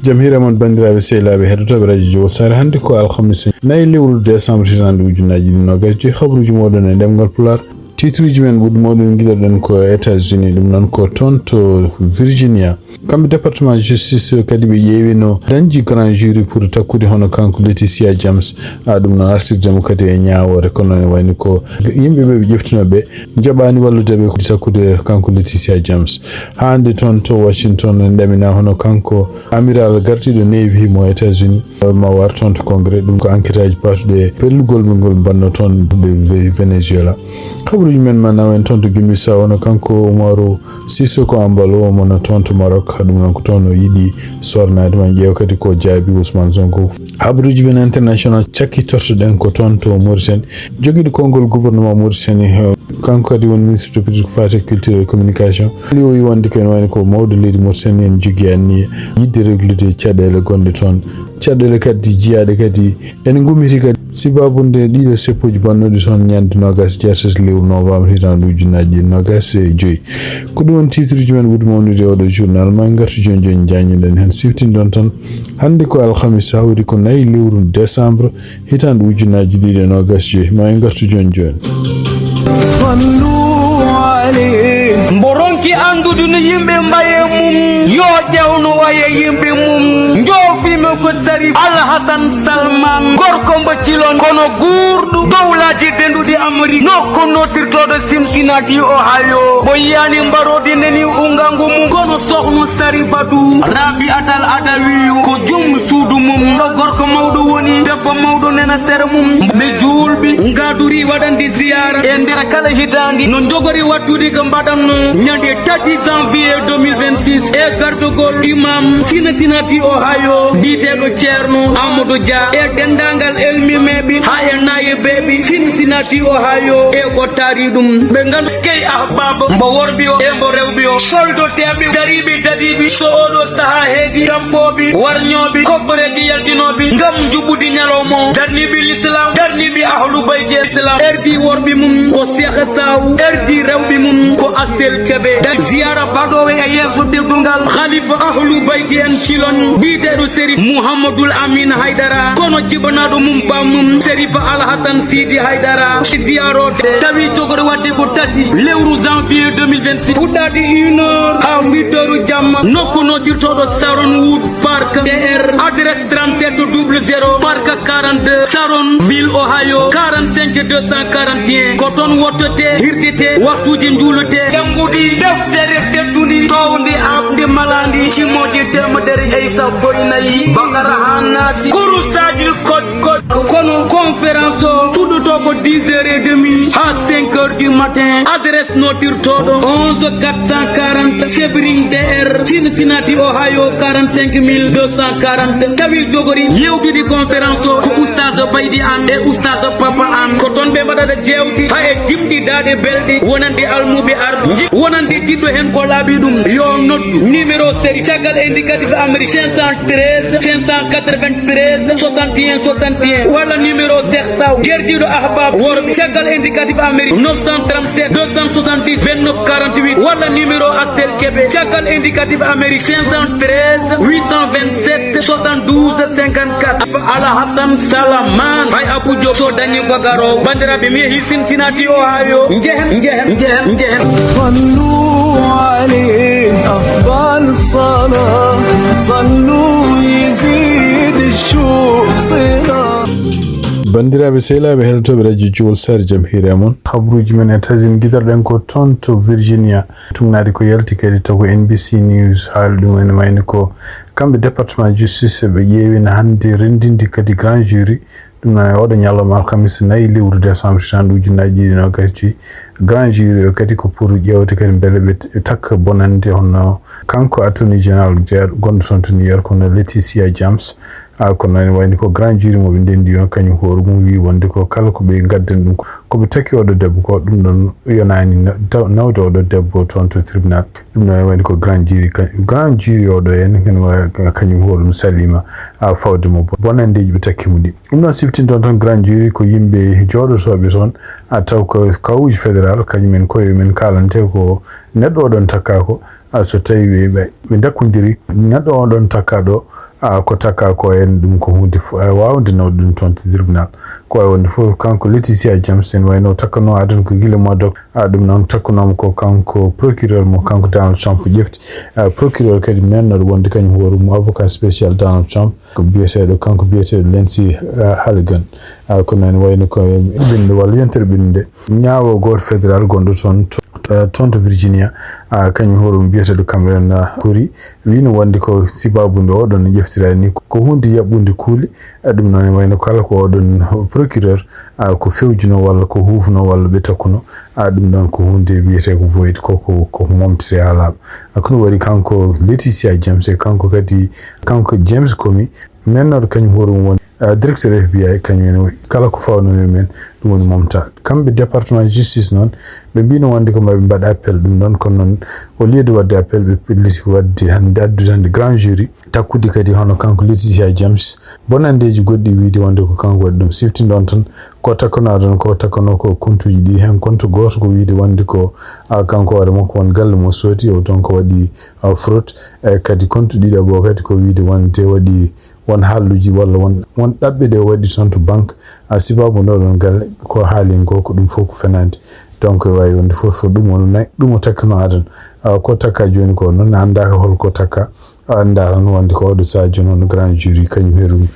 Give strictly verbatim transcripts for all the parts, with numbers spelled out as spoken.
Jam hiire mon, banndiraaɓe sehilaaɓe heɗotooɓe radio Jowol Saare. Hannde ko alhamisa nayi lewru décembre, hitaande ujunnaji ɗiɗi nogas joyi. Habruuji mooɗon e ɗemngal Pulaar. Titruuji men ɓurɗi mawɗi ngiɗoɗen ko États-Unis, ɗum noon ko toon to Virginia. Kamɓe département justice kadi ɓe ƴeewino dañji grand jury pour takkude hono kanko Laetitia James. A ɗum noon artirde mo kadi e ñaawoore, kono ne wayni ko yimɓe ɓe ɓe ƴeftuno ɓe njaɓaani wallude ɓe ko takkude kanko Laetitia James. Hannde toon to Washington en ɗamina hono kanko amiral gardiiɗo Navy mo États-Unis, ma war toon to Congrès. Ɗum ko enquête aji paatuɗi e pellugol ngol mbanno toon ɓe Ve-, Venezuela. Kabaruuji men ma nawen toon to Guinée-Bissau, hono kanko Umaru Sissoko Embalo, mo no toon to Maroc. Ɗum noon ko toon o yiɗi sornaade, ma ƴeew kadi ko jaabi Ousmane Sonko. Habaruuji men international cakkitortoɗen ko toon to Mauritanie. Jogiiɗo konngol gouvernement Mauritanie, eh, kanko kadi woni ministre de politique faate culture et communication. Ali o wonde ko ene wayno ko mawɗo leydi Mauritanie en jogii anniya yiɗde reglude caɗeele gonɗe toon. Caɗeele kadi jiyaaɗe kadi ene ngummiti kadi sibaabu nde ɗiɗo seppuuji bannooɗi toon ñande noogas e jeetati lewru novembre hitaande ujunnaji ɗiɗi noogas e joyi. Ko ɗum woni titruuji men ɓurɗi mawnude e oɗo journal. Ma en ngartu jooni jooni, njaññuɗen heen, siftindon tan. Hannde ko alhamis, hawri ko nayi lewru décembre, hitaande ujunnaji ɗiɗi e noogas joyi. Ma en ngartu jooni jooni. Mbo ronki anndude no yimɓe mbaye mum, yo ƴeew no waye yimɓe mum. Njoofiima ko Sarif Alhasan Salman, gorko mbo cilon, kono guurɗo dowlaaji denduɗi Amérique, nokku nootirtooɗo Cincinnati, Ohio. Mbo yiyaani mbaroodi nani ungangu mum, kono sohnu Sarifatu Rabiatal Adawiyu ko jom suudu mum. Ɗo gorko mawɗo woni, debbo mawɗo nena sera mum. Ɓe juulɓe ngaadori waɗande ziyaara e nder kala hitaande, no njogori wattude ko mbaɗatno ñande tati janvier deux mille vingt-six e gardugol imam Cincinnati, Ohio, biyeteeɗo Ceerno Amadou Dia e denndaangal elmimeeɓe haa e naayebeeɓe Cincinnati, Ohio e ko taari ɗum. Ɓe ngandu key ahbaba mbo worɓe o e mbo rewɓe o, soldoteeɓe dariiɓe dadiiɓe so oɗo sahaa heedi, tampooɓe, warñooɓe, kobboreeji yaltinooɓe ngam njuɓɓudi ñalawma o, darniiɓe Islam, darniiɓe Ahlu Bayti Islam, erdi worɓe mum ko Cheikh Saw, erdi rewɓe mum ko Astel Kebe. Dar ziyaara baɗoowo e yeeso teddungal Khalifa Ahlu Bayti en cilon, biyeteeɗo Serif Mouhamadoul Amine Haydara, kono jibanaaɗo mum, bammum Serif Alhassan Sidi Haydara. Ziyaarooɓe tawi jogori waɗde ko tati lewru janvier deux mille vingt-six, fuɗɗaade une heure haa huit heures jamma, nokku noddirtooɗo Saron Wood Park D R, adresse trente-sept double zéro Park quarante-deux, Saron, Ville, Ohio, quarante-cinq deux cent quarante et un. Ko toon wottete, hirtete, waxtuuji njuulete, janngude deftere teddundi, toowndi, aaɓndi, malaandi, cimooji teemedere e sappo e nayi, Bakara haa Naasi, kurusaaji koɗ-, koɗ-, kono conférence o fuɗɗotoo ko dix heures et demie haa cinq heures du matin. Adresse noddirtooɗo onze quatre cent quarante Sebring D R, Cincinnati, Ohio, quarante-cinq mille deux cent quarante. Tawi jogori yewtude conférence o ko Oustaz Baydi Anne e Oustaz Papa Anne. Ko toon ɓe mbaɗata jeewte haa e jimɗi daaɗe belɗe wonande almuɓe arɓe. Ji-, wonande jiɗɗo heen ko laaɓi ɗum, yo noddu numéro série caggal indicatif Amérique cinq cent treize cinq cent quatre-vingt-treize soixante et un soixante et un, walla numéro Cheikh Saw, gerdiiɗo ahbab worɓe, caggal indicatif Amérique neuf cent trente-sept deux cent soixante-dix vingt-neuf quarante-huit, walla numéro Astel Kebe, caggal indicatif Amérique cinq cent treize huit cent vingt-sept soixante-douze cinquante-quatre. Alhassan Salaman, Bay Abou Diop, so dañi ko garo, banndiraaɓe, mi yehi Cincinnati, Ohio. Njehen, njehen, njehen, njehen. صلوا عليه أفضل الصلاة، صلوا يزيد الشوق صلة. Banndiraaɓe sehilaaɓe heɗotooɓe radio Jowol Saare, jam hiire mon. Habruuji men e tasin gidarɗen ko toon to Virginia. Tugnaade ko yalti kadi taw ko N B C News haali ɗum, ene wayni ko kamɓe département justice ɓe ƴeewina hannde renndinde kadi grand jury. Ɗum noon e oɗo ñalawma alhamis nayi lewru décembre hitaande ujunnaji ɗiɗi e noogas joyi. Grand jury o kadi ko pour ƴeewde kadi mbele ɓe t-, takka bonannde hono kanko attorney général jeeyaɗo gonɗo toon to New York, hono Laetitia James. A, kono ene wayni ko grand jury mo ɓe ndenndi on, kañum hoore mum wi wonde ko kala ko ɓe ngaddan ɗum ko ɓe takki oɗo debbo ko, ɗum ɗon yonaani na-, taw-, nawde oɗo debbo toon to tribunal. Ɗum noon woni ko grand jury ka-, grand jury oɗo en, ene wa-, kañum hoɗum salima, a, fawde mo bo-, bonanndeeji ɓe takki mo ɗi. Ɗum noon siftinton tan grand jury ko yimɓe jooɗotooɓe toon, a, taw ko kawuuji fédéral, kañum en koye men kaalante ko neɗɗo oɗon takka ko, a, so tawi ɓe, ɓe, ɓe ndakkondiri neɗɗo oɗon takka ɗo, a ko takka ko en ɗum ko hunde waawde nawde ɗum toon to tribunal. Ko wawi wonde fof, kanko Laetitia James, en wayno takkanoo adan ko gila mois d' octobre. A ɗum noon takkanoomo ko kanko procureur mo kanko Donald Trump ƴefti. Procureur kadi mennoɗo wonde kañum hoore mum avocat spécial Donald Trump, ko biyeteeɗo kanko biyeteeɗo Lindsey Halligan. Ko noon wayno ko binde walla yontere binde ñaawo gooto fédéral gonɗo toon toon to Virginia, kañum hoore mum biyeteeɗo Cameron Curry, wino wonde ko sibabu nde oɗon ƴeftiraani ni ko hunde yaɓɓunde kuule. Ɗum noon wayno kala ko oɗon procureur ko fewjuno walla ko huufno walla ɓe takkuno, ɗum ɗon ko hunde wiyetee ko void, koko koko momtete haa laaɓa. Kono waɗi kanko Laetitia James e kanko kadi kanko James Comey, mennoɗo kañum hoore mum woni directeur F B I, kañum en kala ko fawnoyo men ɗum woni momta. Kamɓe département justice noon ɓe mbino wonde ko maɓe mbaɗa appel ɗum ɗon, kono noon au lieu de waɗde appel ɓe pelliti waɗde hannde addude hannde grand jury, takkude kadi hono kanko Laetitia James bonandeeji goɗɗi wiyde wonde ko kanko waɗi ɗum. Sifti ɗon tan ko takkanoo ɗon ko takkanoo ko kontuuji ɗiɗi, heen kontu gooto ko wiyde wonde ko kanko hoore makko won galle mo soodi o donc waɗi fraude. E kadi kontu ɗiɗaɓo kadi ko wiyde wonde waɗi won haalluuji walla won won ɗaɓɓe ɗe o waɗi toon to banque. A sibabu ɗo ɗon galle ko haali ko ko ɗum fof ko fenaande. Donc e wawi wonde fof fof ɗum won nay ɗum o takkanoo adan. Ko takka jooni ko noon anndaaka holko takka, annda tan wonde ko oɗo saha jooni hono grand jury kañum heerum.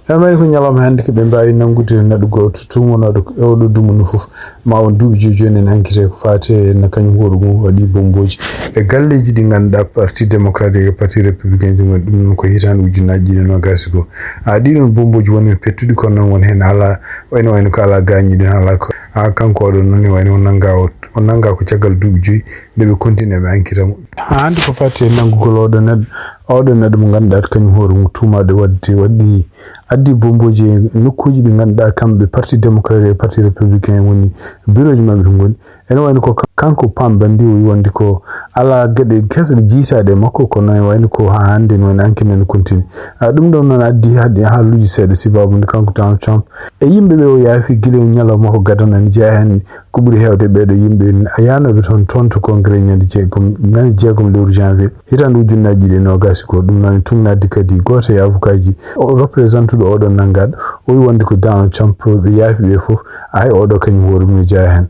Ɓe mari ko ñalawma hannde ko ɓe mbaawi nanngude neɗɗo gooto tuumanooɗo e oɗo dumunna fof ma won duuɓi joyi jooni en enquête ko faati e no kañum hoore mum waɗi bombooji e galleeji ɗi ngannduɗaa parti démocratique e parti républicain ɗum ɗum noon ko hitaande ujunnaaji ɗiɗi e noogaas e goo. A ɗiɗon bombooji woni pettuɗi kono noon won heen alaa wayno wayno ko alaa gaañiiɗo heen alaa ko a kanko oɗo noon ne wayno o nanngaa o o nanngaa ko caggal duuɓi joyi nde ɓe continue ɓe enquête mo. Haa hannde ko faati e nanngugol oɗo neɗɗo oɗo neɗɗo mo ngannduɗaa kañum hoore mum tuumaaɗo waɗde waɗi addi bombooji e nokkuuji ɗi ngannduɗaa kamɓe parti démocratique e parti républicain woni birooji maɓɓe to ngoni. Ene wayno ko kanko pambandi o wi wonde ko alaa geɗe kesɗe jiytaaɗe e makko kono e wayno ko haa hannde ne wayno enquête ne continue. Ɗum ɗon noon addi haɗi haaluuji seeɗa sibabu nde kanko Donald Trump e yimɓe ɓe o yaafi gila ñalawma ko gadano ene jeyaa heen ko ɓuri heewde ɓeeɗo yimɓe yaanooɓe toon toon to congrès ñande jeegom ñande jeegom lewru janvier hitaande ujunnaaji ɗiɗi e noogaas e goo. Ɗum noon e tuumnaade kadi gooto e avukaaji o représentuɗo oɗo nanngaɗo o wi wonde ko Donald Trump ɓe yaafi ɓe fof. Hay oɗo kañum hoore mum ne jeyaa heen.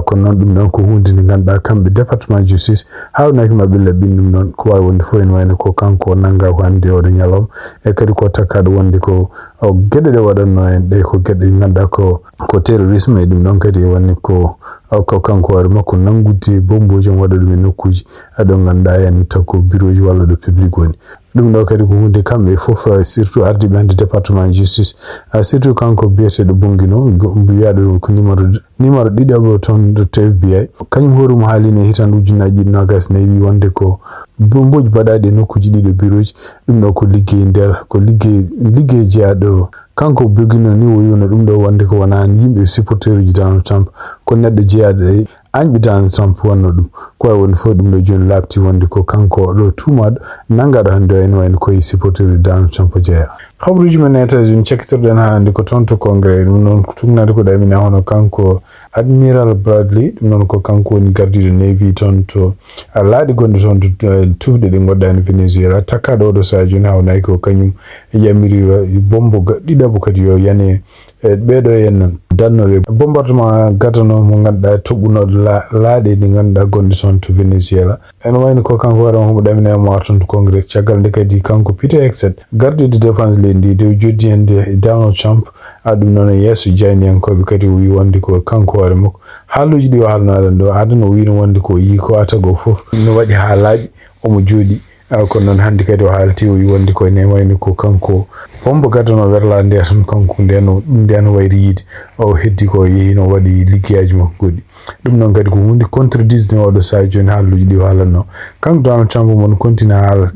Kono noon ɗum ɗon ko huunde nde ngannduɗaa kamɓe département justice haawnaaki maɓɓe laɓɓin ɗum ɗon ko waawi wonde fof ene wayno ko kanko o nanngaa ko hannde oɗo ñalawma e kadi ko takkaaɗo wonde ko geɗe ɗe waɗatnoo en ɗe ko geɗe ɗe ngannduɗaa ko ko terrorisme e ɗum ɗon kadi e wonde ko ko kanko hoore makko nanngude bombooji on waɗa ɗum e nokkuuji ɗo ngannduɗaa en taw ko birooji walla ɗo public woni. Ɗum ɗo kadi ko huunde kamɓe fof surtout ardiiɓe hannde département justice surtout kanko biyeteeɗo Bongino mbiyaɗo ko numéro numéro ɗiɗaɓo toon to F B I kañum hoore mum haalino e hitaande ujunnaaji ɗiɗi noogaas nayi wi wonde ko bombooji baɗaaɗi e nokkuuji ɗiɗo birooji. Ɗum ɗo ko liggey nder ko liggey liggey jeyaaɗo kanko Bongino ni o wiwno ɗum ɗo wonde ko wonaa yimɓe supporteruuji Donald Trump ko neɗɗo jeyaaɗo e añɓe Donald Trump wonno ɗum. Ko wawi wonde fof ɗum ɗo jooni laaɓti wonde ko kanko ɗo tuumaaɗo nanngaɗo hannde o ene wayno koye supporteruuji Donald Trump o jeyaa. Habruuji men États-Unis cakkitorɗen haa hannde ko toon to congrès ɗum noon ko tuumnaade ko ɗamina hono kanko Admiral Bradley ɗum noon ko kanko woni gardiiɗo Navy toon to laaɗe gonɗe toon to tufɗe ɗe ngonɗaani Venezuela takkaaɗo oɗo sahaa jooni hawnaaki ko kañum yamiri bombo ɗiɗaɓo kadi yo yane e ɓeeɗo en dannooɓe bombardement gadano mo ngannduɗaa toɓɓunooɗo laaɗe ɗi ngannduɗaa gonɗe toon to Venezuela. Ene wayno ko kanko hoore makko mo ɗamina mo artan to congrès caggal nde kadi kanko Pete Hegseth gardiiɗo défense leydi ndi nde o joddi hannde e Donald Trump. A ɗum noon e yeeso jayniyankooɓe kadi o wii wonde ko kanko hoore makko haaluuji ɗi o haalnoo aɗan ɗo aɗan o wiino wonde ko o yii ko attaque o fof no waɗi haa laaɓi omo jooɗi. Kono noon hannde kadi o haalti o wii wonde ko ene wayno ko kanko hombo gadano werla nde tan kanko ndeno ɗum ndeno wayri yiide o heddi ko yehi no waɗi liggeyaaji makko goɗɗi. Ɗum noon kadi ko huunde contredisne oɗo sahaa jooni haaluuji ɗi o haalanno kanko Donald Trump mon kontina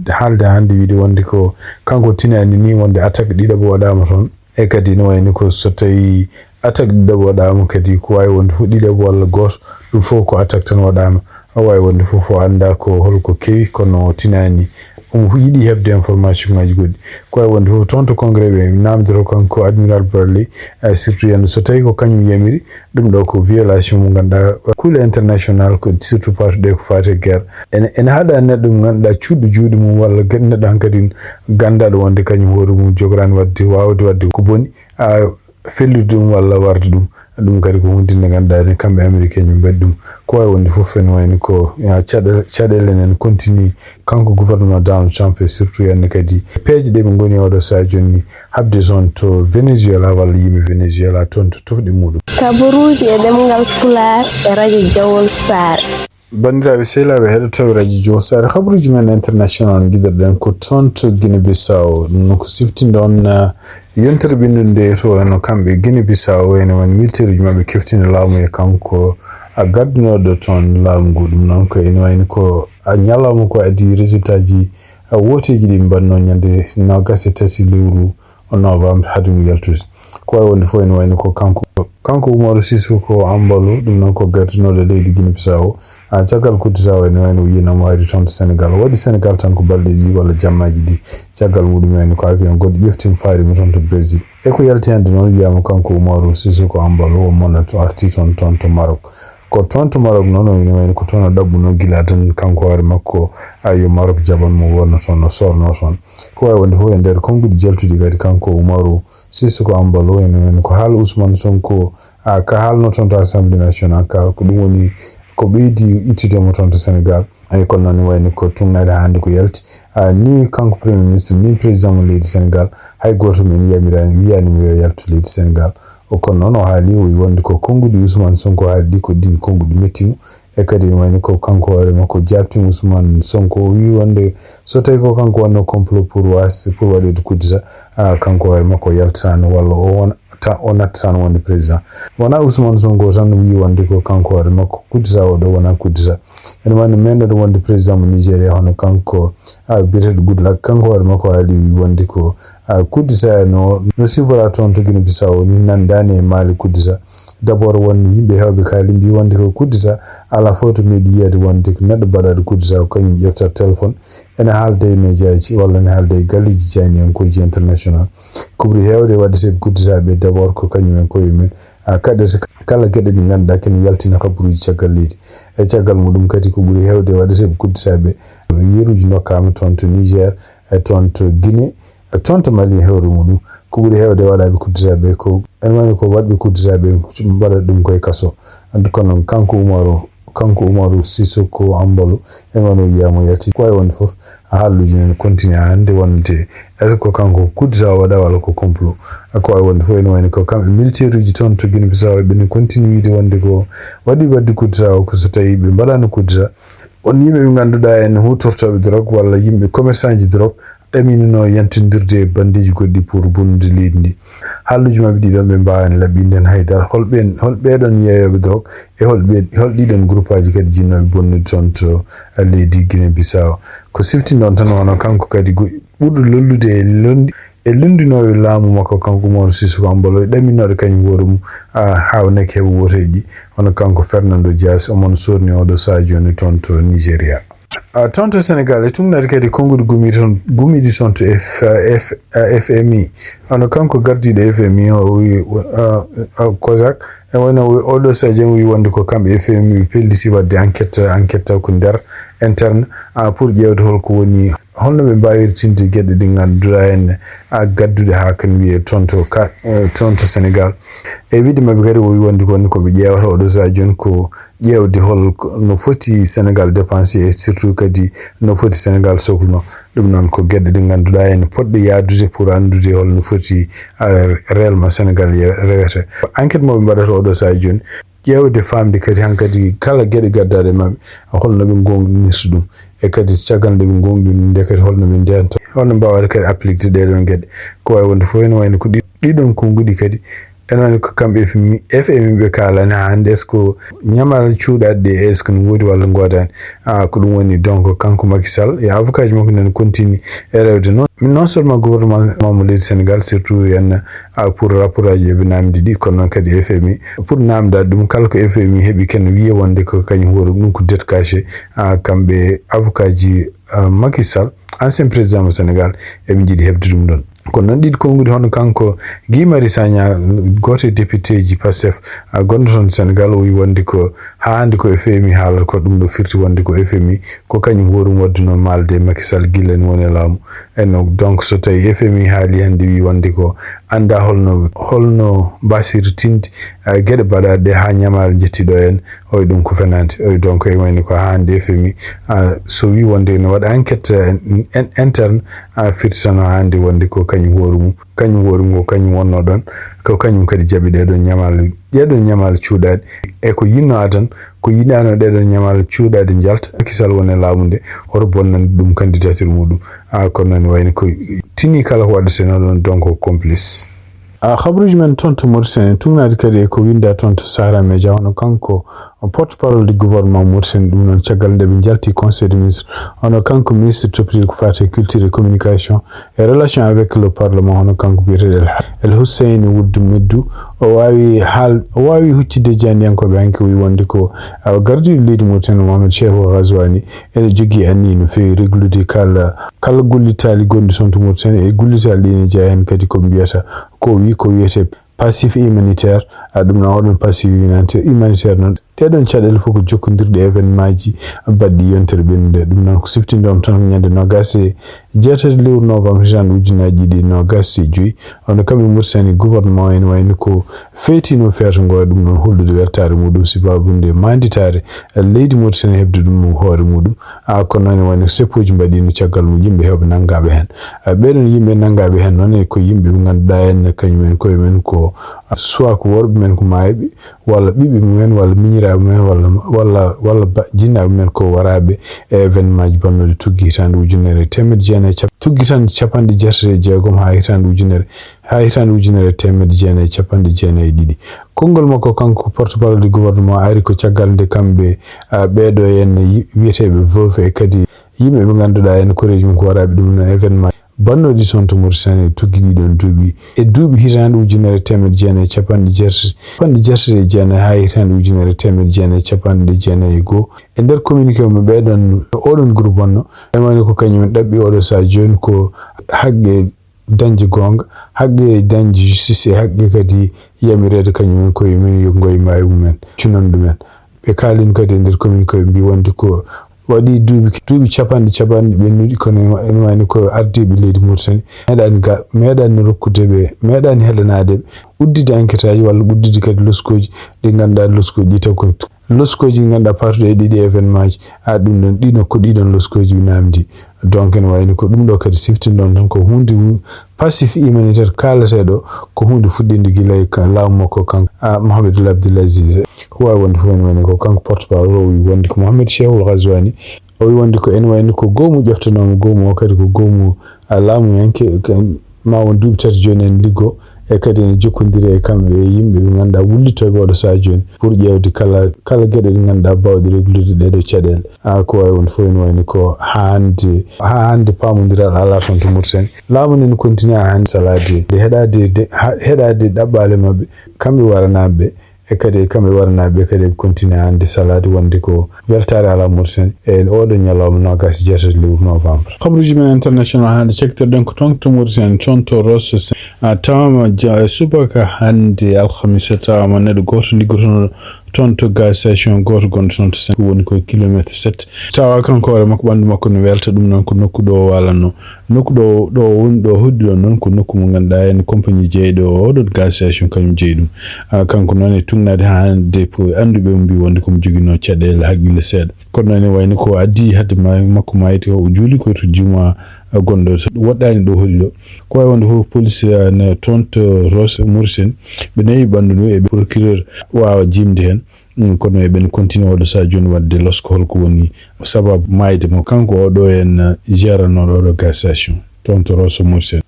haalde hannde wiide wonde ko kanko tinani ni wonde attaque ɗiɗaɓo waɗaama toon. E kadi no wayni ko so tawi attaque ɗiɗaɓo waɗaama kadi ko wawi wonde fof ɗiɗaɓo walla gooto ɗum fof ko attaque tan waɗaama. O wawi wonde fof o annda ko holko kewi kono tinani omo yiɗi heɓde information ngaji goɗɗi. Ko wawi wonde fof, toon to congrès ɓe namdoro kanko Admiral Bradley, eh, surtout yande so tawi ko kañum yamiri, ɗum ɗo ko violation mo ganduɗa kuule international, ko surtout parti ɗe ko fati e guerre. Ene, ene haɗa neɗɗo mo ganduɗa cuɗɗo juuɗe mum walla gan-, neɗɗo hankadi gandaɗo wonde kañum hoore mum jogorani wadde, wawde wadde ko boni, a, fellude ɗum walla warde ɗum. Ɗum kadi ko hunde nde ganduɗa ene kamɓe américain ɓe mbaɗi ɗum. Ko wawi wonde fof ene wayni ko, ya, caɗe-, caɗele ene continue. Kanko gouvernement Donald Trump e surtout hannde kadi peeje ɗe ɓe ngoni oɗo saha joni, habde toon to Venezuela walla yimɓe Venezuela toon to tofɗe muɗum. Kabaruuji e ɗemngal Pulaar e Radio Jawol Saare. Banndiraaɓe sehilaaɓe heɗotooɓe Radio Jawol Saare, kabaruuji men international ngiɗirɗen ko toon to Guinée Bissau. Ɗum noon ko siftinɗo on, uh, yontere ɓinndude nde to, no kamɓe Guinée Bissau, ene woni militaire uji maɓɓe keftino laamu e kanko a gaddunooɗo toon laamu ngu. Ɗum noon ko ene wayni ko a ñalawma ko adii résultat ji, a wooteeji ɗi mbaɗnoo ñande noogas e tati lewru novembre haade ngu yaltude. Ko wawi wonde fof ene wayni ko kanko, kanko Umaru Sissoco Embaló, ɗum noon ko gardinooɗo leydi Guinée Bissau. A caggal coup d'État o ene wayno o yiyanaama o ari toon to Sénégal. O waɗi Sénégal tan ko balɗe ɗiɗi walla jammaaji ɗiɗi. Caggal muɗum ene ko avion goɗɗo ƴefti mo faari mo toon to Brésil. E ko yalti hannde noon wiyaama kanko Umaru Sissoco Embaló o monat o arti toon, toon to Maroc. Ko toon to Maroc noon o ene wayno ko toon o ɗaɓɓuno gila tan kanko hoore makko a yo Maroc jaɓan mo wonno toon o sorno toon. Ko wawi wonde fof e nder konnguɗi jaltuɗi kadi kanko Umaru Sissoco Embaló ene wayno ko haala Ousmane Sonko a, ka haalno toon to Assemblée nationale ka, ko ɗum woni ko ɓeydi ittude mo toon to Sénégal. Ay, kono noon ne wayno ko tun ari hannde ko yalti. A, ni kanko Premier Ministre, ni Président mo leydi Sénégal, hay gooto men yamiraani, wiyaani mo yo yaltu leydi Sénégal. O kono noon o haali, o wi wonde ko konnguɗi Ousmane Sonko haali ɗi, ko ɗin konnguɗi metti mo. E kadi ene wayno ko kanko hoore makko jaabti Ousmane Sonko, o wi wonde so tawi ko kanko wonno complot pour was-, pour waɗede coup d'État, a, kanko hoore makko yaltataano walla o wona ta-, o nattataano wonde président. Wonaa Ousmane Sonko tan wi wonde ko kanko hoore makko coup d'État o ɗo wonaa coup d'État. Ene wayno meeɗen wonde président mo Nigéria hono kanko, a, biyeteeɗo Goodluck, kanko hoore makko haali wi wonde ko, a, coup d'État no, no sivora toon to Guinée Bissau ni, nandaani e Mali coup d'État. D'abord wonde yimɓe heewɓe kaali mbi wonde ko coup d'État, alaa fof to meeɗi yiyaade wonde ko neɗɗo mbaɗaɗo coup d'État ko kañum ƴefta téléphone, ene haalda e médiaji walla ene haalda e galleeji jayniyankooji international. Ko ɓuri heewde waɗeteeɓe coup d'État ɓe d'abord ko kañum en koye mum, a, kaɗete kala geɗe ɗe ngannduɗaa kene yaltina kabaruuji caggal leydi. E caggal muɗum kadi ko ɓuri heewde waɗeteeɓe coup d'État ɓe, yeruuji ndokkaama toon to Niger, e toon to Guinée, e toon to Mali e hoore muɗum. Ko ɓuri heewde waɗaaɓe coup d'État ɓe ko, ene wayno ko waɗɓe coup d'État ɓe mbaɗa ɗum koye kaso. Anndi kono kanko Umaru, kanko Umaru Sissoco Embaló, ene wayno yiyaama yalti. Ko wayi wonde fof, haalluuji ne continue hannde wonde est-ce que ko kanko coup d'État o waɗa walla ko complot? Ko wayi wonde fof ene wayno ko kamɓe militaire uji toon to Guinée Bissau ɓe ne continue wiide wonde ko waɗi waɗde coup d'État o ko so tawi ɓe mbaɗaano coup d'État. On yimɓe ɓe ngannduɗaa en huutortooɓe drogue walla yimɓe commerçant ji drogue ɗaminino yantindirde e bandeeji goɗɗi pour bonnude leydi ndi. Haalluuji maɓɓe ɗiɗon ɓe mbaawani laɓɓinde heen hay dara. Hol ɓeen, hol ɓeeɗon yeeyooɓe drogue e hol ɓe, hol ɗiɗon groupaaji kadi jinnooɓe bonnude toon to leydi Guinée Bissau? Ko siftinɗon tan wano kanko kadi go-, ɓurɗo lollude e londi-, e lunndinooɓe laamu makko kanko Umaru Sissoco Embaló e ɗaminooɗo kañum hoore mum, a, haa o nekk heɓa wooteeji ɗi, hono kanko Fernando Dias, omon sorni oɗo saha jooni toon to Nigeria. A, toon to Sénégal, e tumnade kadi konnguɗi gumiiɗi toon, gumiiɗi toon to F-, F-, F M I. Hono kanko gardiiɗo F M I o, o wi, a, a, COSAC, e wayno o wi, oɗo saha jooni wi wonde ko kamɓe F M I ɓe pelliti waɗde enquête, enquête ko nder interne, a, pour ƴeewde holko woni, holno ɓe mbaawiri tinde geɗe ɗe ngannduɗaa en, a, gadduɗe haa kan wiyee toon to ka, e, toon to Sénégal. E wiide maɓɓe kadi o wi wonde ko woni ko ɓe ƴeewata oɗo saha jooni ko ƴeewde hol ko, no foti Sénégal dépensé e surtout kadi no foti Sénégal sokluno. Ɗum noon ko geɗe ɗe ngannduɗaa ene poɗɗe yaadude pour anndude hol no foti, a, réellement Sénégal ye-, rewete. Enquête mo ɓe mbaɗata oɗo saha jooni, ƴeewde faamde kadi hankadi kala geɗe gaddaɗe maɓɓe, hol no ɓe goongɗinirta ɗum. E kadi caggal nde ɓe goongɗini nde kadi hol no ɓe ndeyanta, hol no mbaawata kadi appliquede ɗee ɗoon geɗe. Ko wayi wonde fof ene wayno ko ɗi-, ɗiɗon konnguɗi kadi Ɓen woni ko kamɓe F M I, F M I ɓe kaalani haa hannde, est-ce que ñamaale cuuɗaaɗe ɗe, est-ce que no ngoodi walla ngoodaani? Ah, ko ɗum woni donc kanko Macky Sall e avocat ji makko nen kontini e rewde. Non, non seulement gouvernement mo leydi Sénégal, surtout yen, ah, pour rapport aji eɓe naamndi ɗi, kono noon kadi F M I pour naamndaade ɗum, kala ko F M I heɓi ken wiye wonde ko kañum hoore ɗum ko dette cachée, ah, kamɓe avocat ji, ah, Macky Sall, ancien président mo Sénégal, eɓe njiɗi heɓde ɗum ɗon. Kono noon ɗiɗi konnguɗi hono kanko Guy Marius Sagna, gooto e député ji Pastef, ah, gonɗo toon Sénégal, o wi wonde ko haa hannde ko F M I haalata ko, ɗum ɗo firti wonde ko F M I ko kañum hoore mum waddunoo maalde e Macky Sall gila en woni e laamu. E no, donc so tawi F M I haali hannde wi wonde ko annda holno, holno mbasiri tinde, ah, geɗe mbaɗaaɗe ɗe haa ñamaale njetti ɗo en, oy ɗum ko fenaande. Oy donc e wayni ko haa hannde F M I, ah, so wi wonde no waɗa enquête, eh, en-, en-, interne, ah, firti tan haa hannde wonde ko kañum hoore mum, kañum hoore mum ko kañum wonnoo ɗon, ko kañum kadi jaɓi ɗee ɗon ñamaale, ɗee ɗon ñamaale cuuɗaaɗe. E ko yinnoo adan, ko yiɗaano ɗee ɗon ñamaale cuuɗaaɗe njalta, Macky Sall woni e laamu nde, hoto bonnande ɗum candidature muɗum. Ah, kono noon wayni ko tini kala ko waɗeteno ɗon, donc ko complice. Ah, habruuji men toon to Mauritanie, tugnaade kadi e ko winnda toon to Sahara Media, hono kanko porte-parole du gouvernement Mauritanie, ɗum noon caggal nde ɓe njalti Conseil des ministres, hono kanko ministre toppitiiɗo ko faati e culture et communication et relation avec le parlement, hono kanko biyeteeɗo El, El Hussein Wuld Meddu, o waawi haal-, o waawi huccitde jaayndiyankooɓe hanki, o wi wonde ko, ah, gardiiɗo leydi Mauritanie Mohamed Cheikhou Ghazouani ene jogii anniya no feewi reglude kala, kala gollitaali gonɗi toon to Mauritanie e gollitaali ɗi ene jeyaa heen kadi ko mbiyata ko wi-, ko wiyetee passif humanitaire, a, ɗum noon oɗon passif humanitaire, humanitaire noon. Ɗee ɗoon caɗeele fof ko jokkondirɗe événement ji baɗɗi yontere ɓennude. Ɗum noon ko siftinde on tan ko ñande noogaas e jeetati lewru novembre hitaande ujunnaaji ɗiɗi e noogaas e joy. Hono kamɓe Mauritanie gouvernement en wayno ko feetino feeto ngo e ɗum noon hollude weltaare muɗum sibaabu nde maanditaare leydi Mauritanie heɓde ɗum hoore muɗum. A, kono noon wayno seppooji mbaɗiino caggal mum yimɓe heewɓe nanngaaɓe heen. A, ɓee ɗoon yimɓe nanngaaɓe heen noon e ko yimɓe ɓe ngannduɗaa en kañum en koye men ko soit ko worɓe men ko maayɓe, walla ɓiɓɓe mumen, walla miñiraaɓe mumen, walla, walla, walla ba-, jinnaaɓe mumen ko waraaɓe e événement ji bannooɗi tuggi hitaande ujunere e teemedde jeenayi e cap-, tuggi tan capanɗe jeetati e jeegom haa hitaande ujunere, haa hitaande ujunere e teemedde jeenayi e capanɗe jeenayi e ɗiɗi. Konngol makko kanko porte-parole du gouvernement ari ko caggal nde kamɓe, a, ɓee ɗoo en yi-, wiyeteeɓe veuve e kadi yimɓe ɓe ngannduɗaa en koreeji mum ko waraaɓe ɗum noon événement. Bannooɗi toon to Mauritanie tuggi ɗii ɗoon duuɓi. E duuɓi hitaande ujunere e teemedde jeenayi e capanɗe jeetati, capanɗe jeetati e jeenayi haa hitaande ujunere e teemedde jeenayi e capanɗe jeenayi e goo. E nder communiqué maɓɓe ɓee ɗoon, oɗon groupe wonno, ɓe wayno ko kañum en ɗaɓɓi oɗo sahaa jooni ko haqqe dañde goonga, haqqe dañde justice e haqqe kadi yamireede kañum en koye mum yo ngoy maayo mumen, cunon ɗumen. Ɓe kaalino kadi e nder communiqué ɓe mbii wonde ko waɗi duuɓi, duuɓi capanɗe, capanɗe ɓennuɗi, kono ene wa-, ene wayno ko ardiiɓe leydi Mauritanie meeɗaani ga, meeɗaani rokkude ɓe, meeɗaani heɗanaade ɓe, udditde enquête aji walla udditde kadi loskooji ɗi ngannduɗaa loskooji ɗi taw ko loskooji ɗi ngannduɗaa partuɗi e ɗiɗi événement ji, a, ɗum ɗoon, ɗi nokku, ɗii ɗoon loskooji ɓe naamndi. Donc ene wayno ko ɗum ɗo kadi siftinɗon tan ko huunde wu-, passif humanitaire kaalateeɗo ko huunde fuɗɗiinde gila e ka-, laamu makko kanko, a, Mohamed Ould Abdel Aziz. Ko waawi wonde fof ene wayno ko kanko porte-parole o wi wonde ko Mohamed Cheikhou Ghazouani. O wi wonde ko ene wayno ko goomu ƴeftanoomo, goomu o kadi ko goomu, a, laamuyanke, ka-, ma won duuɓi tati jooni ene liggoo, e kadi ene jokkondiri e kamɓe e yimɓe ɓe ngannduɗaa wullitooɓe oɗo sahaa jooni pour ƴeewde kala, kala geɗe ɗe ngannduɗaa baawɗe reglude ɗee ɗoo caɗeele. A, ko waawi wonde fof ene wayno ko haa hannde, haa hannde paamondiral alaa toon to Mauritanie. Laamu ne ene kontinaa haa hannde salaade, nde heɗaade de, ha-, heɗaade ɗaɓɓaale maɓɓe, kamɓe waranaaɓe ɓe, e kadi e kamɓe waranaaɓe ɓe kadi eɓe kontinaa hannde salaade wonde ko weltaare alaa Mauritanie e oɗo ñalawma noogaas e jeetati lewru novembre. Habruuji men international hannde cakkitorɗen ko toon to Mauritanie, toon to Rosso, a, tawaama ja-, subaka hannde alhamisa, tawaama neɗɗo gooto liggotooɗo toon to gaz station gooto gonɗo toon to Sen-, woni ko kilomètre sept. Tawa kanko hoore makko, ɓanndu makko no welta, ɗum noon ko nokku ɗo o waalanno. Nokku ɗo, ɗo o woni ɗo, hoɗi ɗo noon ko nokku mo ngannduɗaa en compagnie jeyɗo o, oɗo gaz station kañum jeyi ɗum. A, kanko noon e tugnaade haa hannde ko annduɓe mo mbii wonde ko mo joginoo caɗeele haqqille seeɗa. Kono noon ene wayno ko addi hade ma-, makko maayde o juuli ko to juma gonɗo so woɗɗaani ɗo hoɗi ɗo. Ko waawi wonde fof police, a, ne toon to Rosso Mauritanie, ɓe nawi ɓanndu ndu e procureur waawa jimde heen. Mm, kono eɓen continue oɗo sahaa jooni waɗde losko holko woni sababu maayde mo kanko oɗo en, eh, jeranooɗo oɗo gaz station toon to Rosso Mauritanie.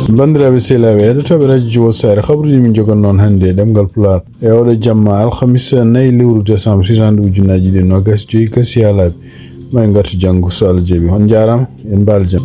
Banndiraaɓe sehilaaɓe heɗotooɓe radio Jiwo Saare, habruuji min njogan noon hannde e ɗemngal Pulaar e oɗo jamma alhamisa nayi lewru décembre hitande ujunnaji ɗiɗi nogas joyi. Gasi haa laaɓi, ma en ngartu janngo so Allah jaɓi. On njaaraama, en mbaal jam.